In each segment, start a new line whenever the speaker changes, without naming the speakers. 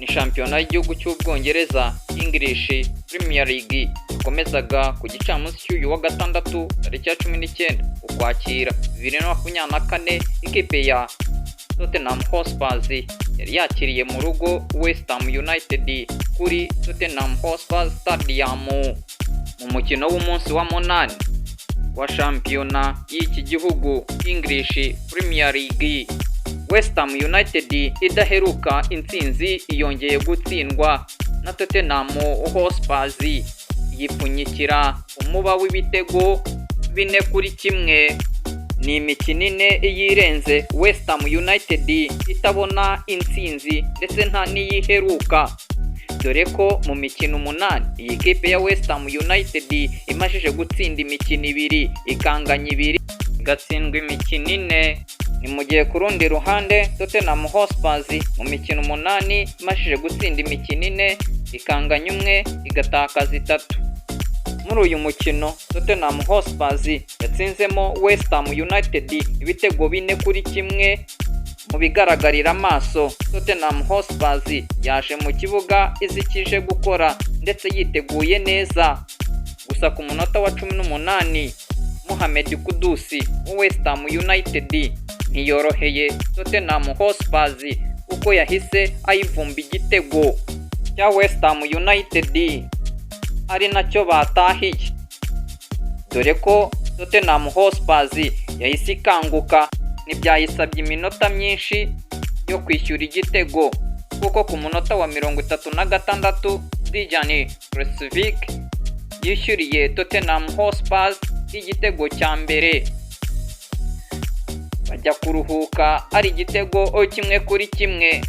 Ni shampiyona y'igihugu cy'Ubwongereza, English Premier League, yakomezaga ku gicamunsi cy'uyu wa gatandatu, tariki ya 19 Ukwakira 2024. Ikipe ya Tottenham Hotspur yari yakiriye mu rugo West Ham United kuri Tottenham Hotspur Stadium mu mukino w'umunsi wa munani wa shampiyona y'iki gihugu, English Premier League. West Ham United idaheruka intsinzi yongeye gutsindwa na Tottenham Hotspur, yipfunyikira umuba w'ibitego 4-1. Ni imikino 4 yirenze West Ham United itabona intsinzi, ndetse nta n'iyiheruka, dore ko mu mikino 8 iyi kipe ya West Ham United imajije gutsinda imikino 2, ikanganya 2, igatsindwa imikino 4. Ni mu gihe ku rundi ruhande Tottenham Hotspur mu mikino 8 imajije gutsinda imikino 4, ikanganya 1, igatakaza 3. Muri uyu mukino Tottenham Hotspur yatsinzemo West Ham United ibitego 4-1, mu bigaragarira amaso Tottenham Hotspur yaje mu kibuga izi icyo ije gukora ndetse yiteguye neza. Gusa ku munota wa 18 Mohamed Kudus wa West Ham United ntiyoroheye Tottenham Hotspur, kuko yahise ayivumba igitego cya West Ham United, ari nacyo batahiye, dore ko Tottenham Hotspur yahise ikanguka. Ntibyayisabye iminota myinshi yo kwishyura igitego, kuko ku munota wa 36 Dejan Kulusevski yishyuriye Tottenham Hotspur igitego cya mbere, bajya kuruhuka ari igitego 1-1.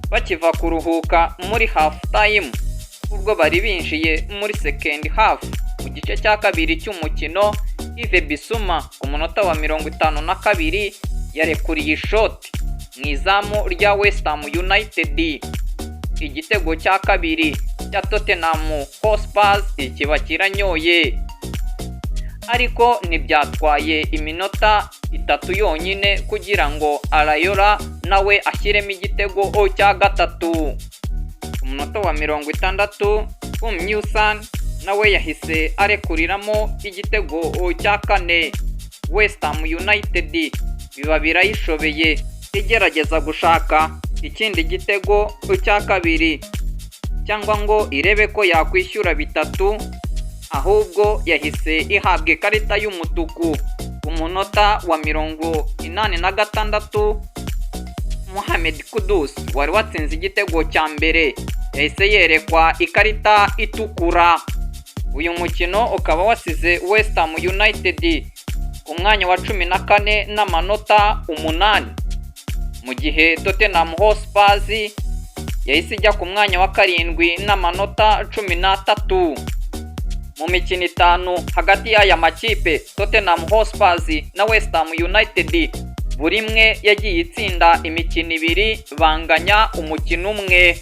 Bakiva kuruhuka muri half time, ubwo bari binjiye muri second half, mu gice cya kabiri cy'umukino, Yves Bissouma ku munota wa 52 yarekuriye ishoti mu izamu rya West Ham United. Igitego cya kabiri cya Tottenham Hotspur kiba kiranyoye, ariko ntibyatwaye iminota 3 yonyine kugira ngo Areola nawe ashyiremo igitego cya gatatu. Ku munota wa 60 Heung-min nawe yahise arekuriramo igitego cya kane. West Ham United biba birayishobeye igerageza gushaka ikindi gitego cya kabiri cyangwa ngo irebe ko yakwishyura 3, ahubwo yahise ihabwa ikarita y'umutuku ku munota wa 86. Mohamed Kudus wari watsinze igitego cya mbere yahise yerekwa ikarita itukura. Uyu mukino ukaba wasize West Ham United ku mwanya wa 14 n'amanota 8, mu gihe Tottenham Hotspur yahise ijya ku mwanya wa 7 n'amanota 13. Mu mikino 5 hagati y'aya makipe, Tottenham Hotspur na West Ham United, buri imwe yagiye itsinda imikino 2, banganya umukino 1.